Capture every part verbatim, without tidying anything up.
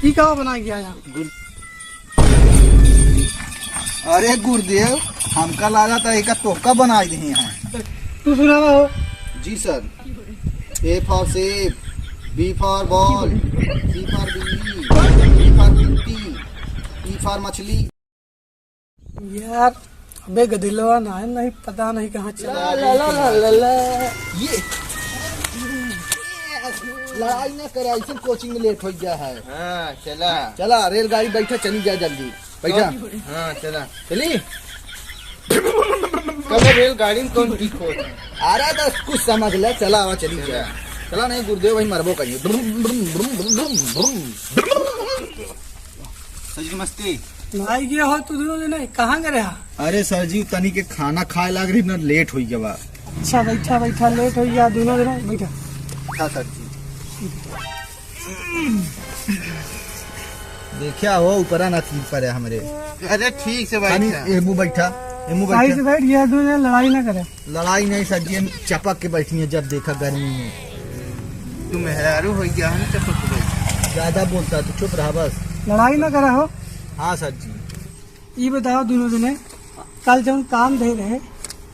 ई का बना गया यहाँ? अरे गुरुदेव, हमका लागत है एका तोहका बनाई दिहे हैं। तू सुनावा हो। जी सर। A for सेब, B for ball, C for बिल्ली, D for कुत्ती, E for मछली। यार, अबे गदिलवा ना है, नहीं पता नहीं कहाँ चला। ला, ला, ला, ला, ला, ला। ये लड़ाई ना करे, ऐसे कोचिंग में लेट हो गया है। हाँ, चला। चला, रेलगाड़ी बैठा, चली जाए जल्दी। बैठा। हाँ, चला। चली। कब रेलगाड़ी में कौन ठीक हो? अरे, बस कुछ समझ ले, चला, आवा, चली चला। जाए। चला नहीं, गुरुदेव भाई मरबो करिए। ब्रुम, ब्रुम, ब्रुम। सच की मस्ती। भाई, ये हो तू दोनों जने, कहाँ गए रहा? अरे सर जी, तनी के खाना खाए लाग रही ना, लेट हो गया बा। अच्छा, बैठा, बैठा, लेट हो गया, दोनों जने बैठा। हाँ सर जी। देखा हो, ऊपरा ना तीर पर है हमरे। अरे ठीक से बैठ तनी जा। एमू बैठा, एमू सही बैठा। से बैठ गया, दोनों जने लड़ाई ना करे। लड़ाई नहीं सर जी, हम चपक के बैठी हैं, जब देखा गर्मी में। तू मेहरारू हो गया है ना, चपक के बैठ। ज्यादा बोलता तू, चुप रहा बस। लड़ाई ना करा हो। हाँ सर जी। ई बताओ दोनों जने, कल जौन काम दे रहे,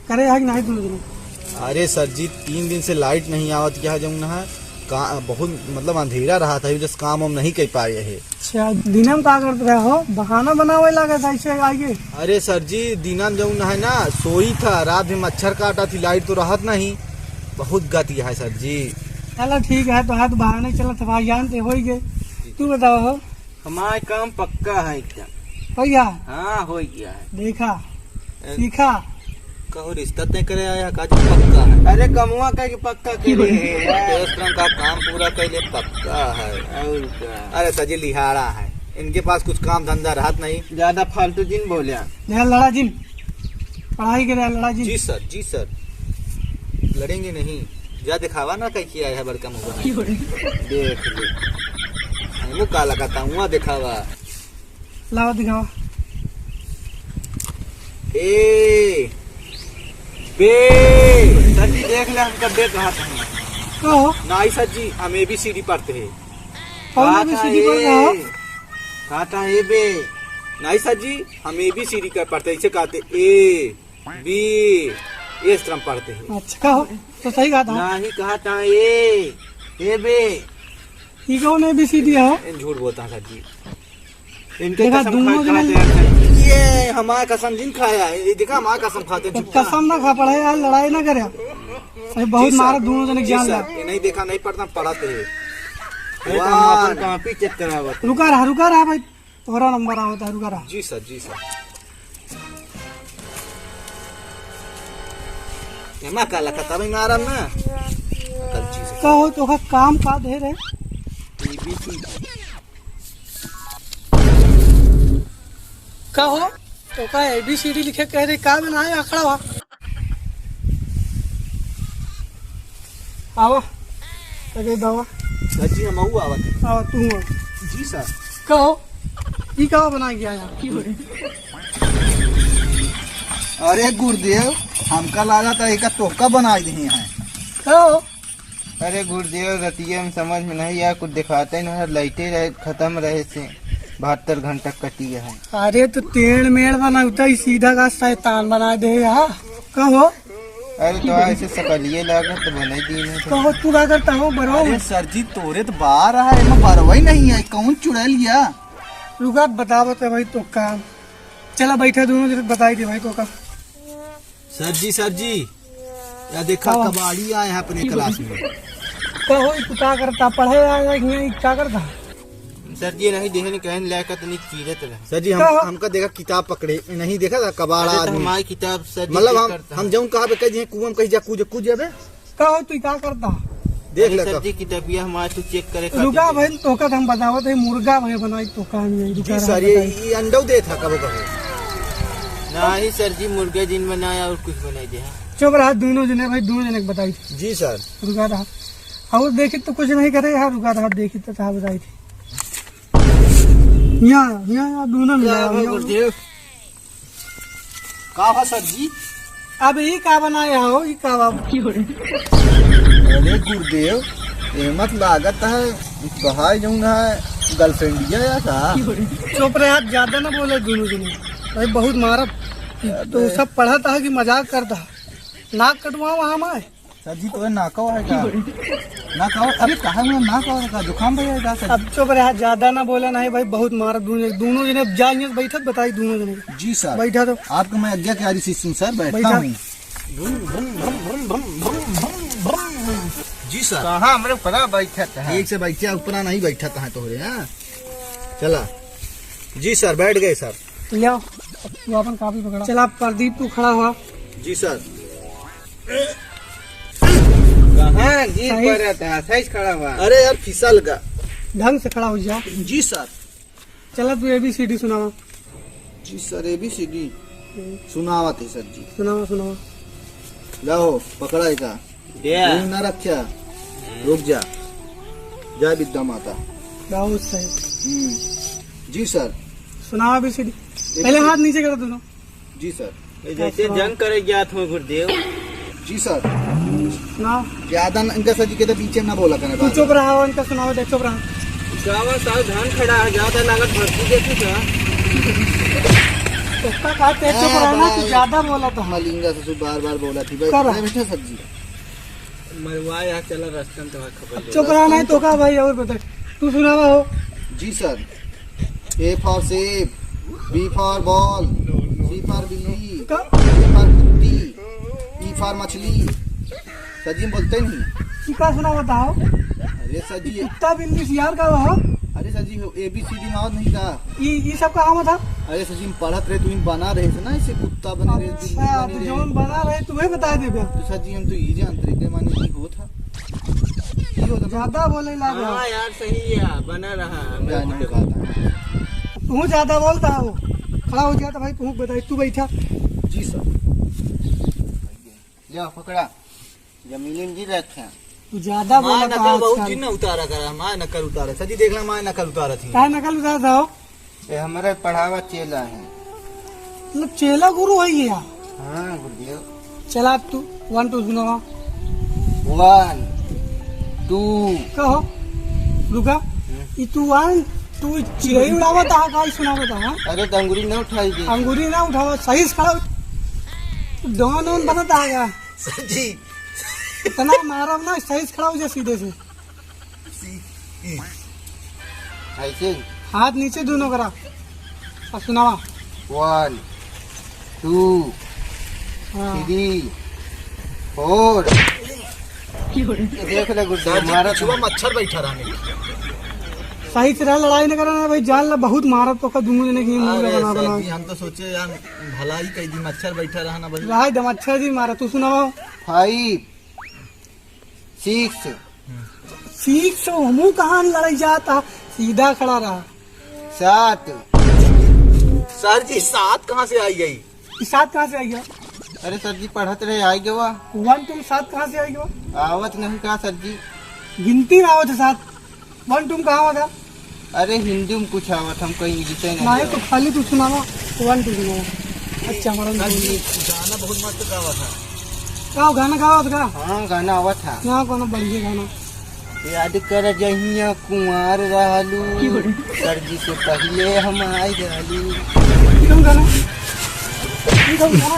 करे है कि नहीं दोनों जने? अरे सर जी, तीन दिन से लाइट नहीं आवत, क्या जौन है का, बहुत मतलब अंधेरा रहा था, वजह से काम हम नहीं कर पाए है। अच्छा, दिना में का करत रहे हो? बहाना बनावे लागत है ऐसे आइए। अरे सर जी, दिना में जौन है ना, सोई था, रात में मच्छर काटा थी, लाइट तो रहत नहीं, बहुत गति है सर जी। चलो ठीक है, तो हाथ बहाने चलत है भाई, जानते हो ही गए। तू बताओ हो। हमारे काम पक्का है एकदम। भैया। हाँ, हो गया है। देखा, ए, सीखा। कहूँ रिश्ता तय करे आया का जो पक्का है। अरे कमुआ कह के पक्का के लिए है। दोस्त रंग का काम पूरा कर ले पक्का है। और क्या? अरे सजी लिहाड़ा है, इनके पास कुछ काम धंधा रहत नहीं। ज्यादा फालतू जिन बोल्या। ध्यान लड़ा जिन, पढ़ाई के ध्यान लड़ा जिन। जी सर, जी सर, लड़ेंगे नहीं। जा दिखावा ना कैसे आया है बड़का मुँह बना। देख ले। हमू का लगा था, हुआ दिखावा। लावा दिखावा। ए, बे। सर जी, देख ले, हम कब देख रहा था। का हो? नाई सर जी, हम एबीसीडी पढ़ते हैं। कौन कहा था एबीसीडी पढ़ रहा हो? ए, कहा था ए बे। नाई सर जी, हम एबीसीडी का पढ़ते हैं, इसे कहते ए, बी, इस तरह हम पढ़ते हैं। अच्छा, का हो? तो सही कहा था। नाई कहा था ए, ए बे। ई कौन एबीसीडी है? इन झूठ बोलता है सर जी। इनके देखा, कसम दोनों खा, खा जने दे यार। ये हमारा कसम जिन खाया है, ये देखा हमारा कसम खाते हैं, तो झूठा। कसम ना खा पड़े यार, लड़ाई ना करे। अरे बहुत जी सर। मारा दोनों जने जी जान सर, ला। ये नहीं देखा, नहीं पढ़ता, पढ़ाते हैं। अरे तो हम अपन वाह। कॉपी चेक करावत। रुका रहा, रुका रहा भाई, तोहरा नंबर आवत है, रुका रहा। जी सर, जी सर। एमा का लखा तभी मारम ना। कल चीज। का हो, तोका काम का दे रहे? एबीसीडी। का हो, तोका एबीसीडी लिखे कह रहे, का बनाए अखड़ा हुआ? आवा, लगे बाबा। सर जी, हम आऊ आवत है। आवा, तू आ। जी सर। का हो, ई का बना गया यार? अरे गुरुदेव, हमका लागत है एका तोहका बनाई दिहे हैं। का हो? अरे गुरुदेव, रतिया में समझ में नहीं आया, कुछ दिखाते नहीं, लाइटे रहे, खत्म रहे से बहत्तर घंटा कटी है। अरे तो टेढ़ मेढ़ बनावता ही, सीधा का शैतान बना दे यार। का हो? अरे तो ऐसे सकलिए लागत तो बनाई दी नहीं। का हो, तू का करता हो, बरो? अरे सर जी, तोरे तो बार है, एमा बरवा ही नहीं है, कौन चुड़ैल या? रुका, बतावत है भाई तो काम। चला बैठा दोनों जने, बताई दे भाई तो का। सर जी, सर जी, या देखा का? कबाड़ी आए हैं अपने क्लास में। का हो, तू का करता? पढ़े आया है कि नहीं, का करता? सर जी, नहीं देखे, नहीं कहन लायक तनी चीरत रहे। सर जी, हम, का हो? हमका देखा किताब पकड़े, नहीं देखा था कबाड़ा अरे तो आदमी। हमारी किताब सर जी मतलब चेक हम, करता हम है। जौन कहा बे कह दिए कुआं में कहीं जा कूद, कूद जाबे। का हो, तू का करता? देख अरे ले सर का। जी, किताबिया हमारे तू चेक करे खातिर रुका दे। भाई, तोका तो हम बतावत है, मुर्गा भाई बनाई तोका हम यही जी रुका सर, रहा ये, बताई। ये अंडा दे था कबो कबो। नहीं सर जी, मुर्गा जिन बनाया और कुछ बनाई दे, हाँ। चुप रहा, दोनों जने भाई, दोनों जने के बताई। जी सर। रुका रहा। और देखी तो कुछ नहीं करे यार, रुका रहा, देखी तो था बताई थी। यहाँ, यहाँ, यहाँ दोनों मिला क्या यहाँ। गुरुदेव? का बा सर जी? अब ई का बनाए हो, ई का बा? अरे गुरुदेव, एमत लागत है, ई कहा जौन है, गर्लफ्रेंड या का? चुप रहे यार, ज्यादा ना बोले दोनों जने। भाई बहुत मारब। अबे। तो सब पढ़त हा कि मजाक करत हा? नाक कटवावा हमार। सर जी, तोहे नाक कटवावा है का? नाक कटवावा, अरे कहा है, नाक कटवावा है का? जुकाम भइया है का सर? अब चुप रहे यार, ज्यादा ना बोले, नहीं भाई बहुत मारब दोनों, दोनों जने जाएंगे, बैठत बताई दोनों जने। जी सर। बैठा तो। आपको मैं आज्ञा क्या रही सिस्टम सर, बैठता बैठा। हूँ। जी सर। कहाँ हमरे ऊपरा बैठत है? ठीक से बैठे, ऊपरा नहीं बैठत है तोहरे, हाँ? चला। जी सर, बैठ गए सर। ले आओ, तू अपन कॉपी पकड़ा। चला प्रदीप, तू खड़ा हुआ। जी सर। कहाँ गिर सही। पड़ा था? सही से खड़ा हुआ। अरे यार, फिसल गा। ढंग से खड़ा हो जा। जी सर। चला, तू एबीसीडी सुनावा। जी सर, एबीसीडी। हम्म। सुनावा थे सर जी। सुनावा, सुनावा। लाओ, पकड़ा एका। दे। मुंह ना रख्या। रुक जा। जय विद्या माता। बहुत सही। हम्म। जी सर। सुनावा एबीसीडी। पहले हाथ नीचे करो दोनों। जी सर। ये जैसे जंग करे जात हो गुरुदेव। जी सर। सुनाओ। ज्यादा न, इनका सर जी कहते पीछे ना बोला करें तू बार। चुप रहा, इनका सुनाओ दे, चुप रहा। गावा साहब धान खड़ा है, ज्यादा लागत भक्ति देखी का? उसका कहा तेज चुप हाँ, रहा ना, तू भाई। ज्यादा बोला था। मलिंगा ससुर बार बार बोला थी भाई। कर। नहीं बेटा सर जी। मरवा यहाँ चला रास्ता में तो खबर अब ले। चुप रहा नहीं तो का भाई, और बता। तू सुनावा हो। जी सर। A for shape, B for ball, C for बिल्ली, का? D for कुत्ती, E for मछली। सर जी, हम बोलते नहीं। ई का सुनावा बताओ? अरे सर जी। कुत्ता बिल्ली सियार का हो? अरे सर जी, एबीसीडी में आवत नहीं का? ई, ई सब का आवत है? अरे सर जी, हम पढ़त रहे, तुम बना रहे थे ना, इसे कुत्ता बने रहे, बिल्ली अच्छा, बने तो रहे। जौन बना रहे, तुम्हें बता देबे। तो सर जी, हम तो ये जानते रहे, के माने ये होत है। ये होत है। ज्यादा बोले लाग रहा। हाँ यार, सही है, बना रहा है, मैं जाने भी का था। तू ज्यादा बोलता हो, खड़ा हो गया तो भाई, तू बताई, तू बैठा। जी सर। ले पकड़ा। जमीन में गिर रखे हैं। तू ज्यादा हमार बोलत नकल बहुत आजकल। दिन न उतारा करा, हमार नकल उतारा। सर जी देख ला, हमार नकल उतारा थी। काहे नकल उतारत हो? ये हमारे पढ़ावा चेला है। मतलब चेला गुरु है ये? हाँ, गुरुदेव। चला अब तू one two सुनावा। One, two। कहो, रुका। हम्म। ई तू one, two चिड़ई उड़ावत हा, का ई सुनावत हा? अरे, तो अंगुरी ना उठाई दे। अंगुरी ना उठावा, सही से खड़ा। डॉन वॉन बनत हा का? सर जी। इतना मारब ना, सही से खड़ा हो जा सीधे से। ऐसे? हाथ नीचे दोनों करा। अब सुनावा। One, two, हाँ। Three, four। ये देख ले गुड्डू, सर जी, मारा पिछुआ था। मच्छर बैठा रहा नहीं। सही से रहा, लड़ाई न करा ना भाई, जान ला बहुत मारब तो का दोनों जने की मुंह अरे बना सर बना। जी, हम तो सोचे यार भलाई कह दी, मच्छर बैठा रहा ना भाई। रहा दे, मच्छर जी मारा, तू सुनावा। Five, six। Six, हमू कहाँ लड़ाई जाता, सीधा खड़ा रहा। सात। सर जी, सात कहाँ से आई गई? ई सात कहाँ से आई गया? अरे सर जी, पढ़त रहे, आई गवा। One two में सात कहाँ से आई गया? आवत नहीं का सर जी? गिनती में आवत है सात। One two में कहाँ आवत है? अरे हिंदी में कुछ आवत, हमको इंग्लिश ही नहीं नहीं, तो आवत। खाली तू सुनावा, one two सुनावा। अच्छा, हमारा सर जी, गाना बहुत मस्त गावा था। का गाना गावा था का? हाँ, गाना आवत था। ना, कोनो बढ़िया गाना। याद कर जहिया कुंवार रहलू, की बोले? सर जी से पहिले हम आइ रहलू। ई कौन गाना? ई कौन गाना?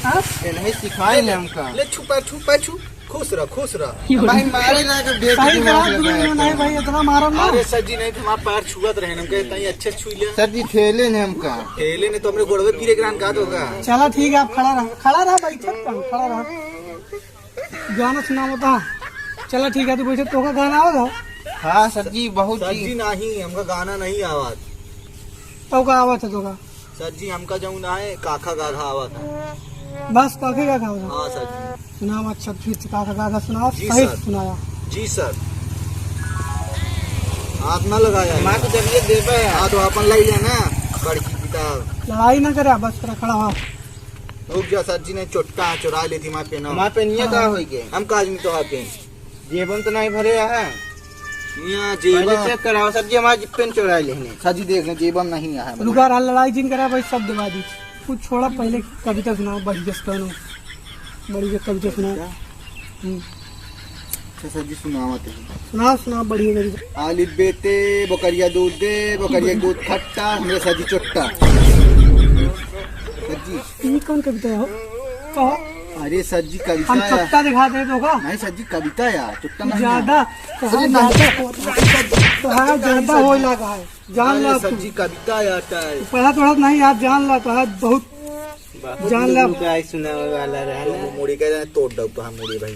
हाँ? ये नहीं सिखाए ले हमका। ले छुपा, छुपा, छू। खुश रह, खुश रह। भाई मारे ना तो देख सही के कहा, मार तू लगा नहीं है। भाई, इतना मारब ना। अरे सर जी, नहीं तो हमारा पैर छुअत रहे, हमके इतना ही अच्छे छुई ले। सर जी, ठेले ने हमका। ठेले ने तो हमरे गोड़वे पीरे ग्रान का दोगा। चला ठीक है, आप खड़ा रह, खड़ा रह, बैठक पर खड़ा रह। गाना सुनावत हा। चला ठीक है, तू बैठे, तोका गाना आवत हा? हाँ सर जी, बहुत सर जी। जी नहीं, हमका गाना नहीं आवत। तो का आवत है तोका? सर जी, हमका जौन आए, काखा गाघा आवत है। बस काखा गाघा आवत है? हाँ सर जी। सुनावा, अच्छा फिर से काखा गाघा सुनावा, जी सही सर। सुनावा। जी सर। हाथ ना लगाया। माँ तो जब ये देबे है। हाँ, तो अपन लाई जाना, बड़की किताब। लड़ाई ना करे, बस करा, खड़ा हो। रुक जा सर जी, ने चोटका चुरा लेती माँ पेन। माँ पेनिया का होई के? हम काज नहीं तो पेन। जेबम तो नहीं भरे है। यहाँ पहले जेबम। चेक कराओ सर जी, हमारा पेन चुरा लेने। सर जी देख लें, जेबम नहीं है। रुका रहा, लड़ाई जिन करा भाई, सब दबा दी। कुछ छोड़ा, पहले कविता सुनाओ, बढ़िया से कहो। बढ़िया कविता सुनाओ। कविता? हम्म। अच्छा सर जी, सुनावत है। सुनाओ, सुनाओ, बढ़िया, बढ़िया। आलिफ बेटे, बकरिया दूध दे, बकरिया दूध खट्टा, हमरे सर जी चुट्टा। सर जी। ई कौन कविता है हो? कहो। अरे सर जी, कविता हम है। चुट्टा दिखा दे तो का? नहीं सर जी, कविता है यार, चुट्टा नहीं है। ज्यादा, तो अरे हाँ, नहीं। ज्यादा, तो हाँ, ज्यादा होए लगा है। जान अरे ला सर तू। जी, कविता है यार, टाइम। पढ़त वढ़त नहीं यार, जान ला, तो है बहुत बहुत जान ले। लोग का सुनावे वाला रहा ना। मुड़ी के तोड़ दऊ तो हम मुड़ी भाई।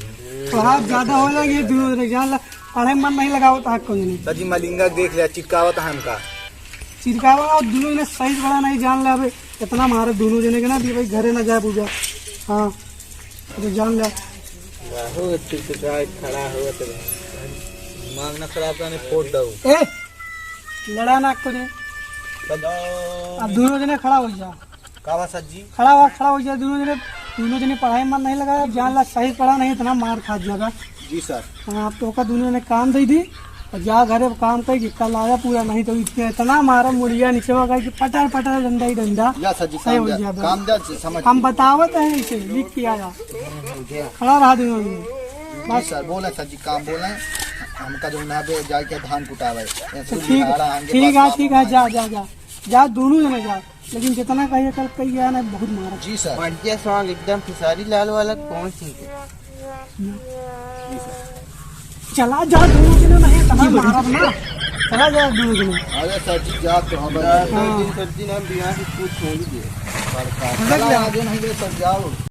तो हाथ ज्यादा हो लगी, ये दोनों जने जान ला, पढ़े में मन नहीं लगावत हाथ को जने। सर जी, मलिंगा देख ले, चिटकावत है हमका। चिटकावा और दोनों जने सही बड़ा नहीं जान ले। अबे इतना मारे दोनों जने के ना, कि भाई घरे ना जाए पूजा। हाँ, अबे जान ले। राहु, तू तो गाय खड़ा हो तो दिमाग ना खराब करने, फोड़ दऊ। ए, लड़ा ना को ने। अब दोनों जने खड़ा हो जा। का बा सर जी? खड़ा हुआ, खड़ा हो जा दोनों जने। दोनों जने पढ़ाई में मन नहीं लगा, जान ला सही पढ़ा नहीं, इतना मार खा जाएगा। जी सर। हाँ, तो का दोनों जने काम दे दी और जा घरे काम कर, जितना लाया पूरा नहीं तो इतने, इतना मारा मुड़िया नीचे हो गया कि पटर पटर डंडा ही डंडा। जा सर जी, सही काम हो जा, गया बस। काम जा, समझ हम गए। बतावत हैं इसे, लिख के आया। जी। खड़ा रहा दोनों जने। जी बस। सर, बोले सर जी, काम बोले, हमका जो ना बे जाके धान कुटावे। तो ठीक, ठीक है, ठीक है, जा, जा, जा, जा, दोनों जने जा। लेकिन जितना कहिए कल कही गया ना, बहुत मारा। जी सर। बढ़िया सॉन्ग एकदम खेसारी लाल वाला, कौन सी है? चला जा दोनों जने, नहीं इतना मारब ना। चला जा दोनों जने। अरे सर जी, जा तो हम हाँ। सर जी, सर जी, हम बिना से कुछ हो लीजिए। समझ चला गया? आगे नहीं ले सर, जाओ।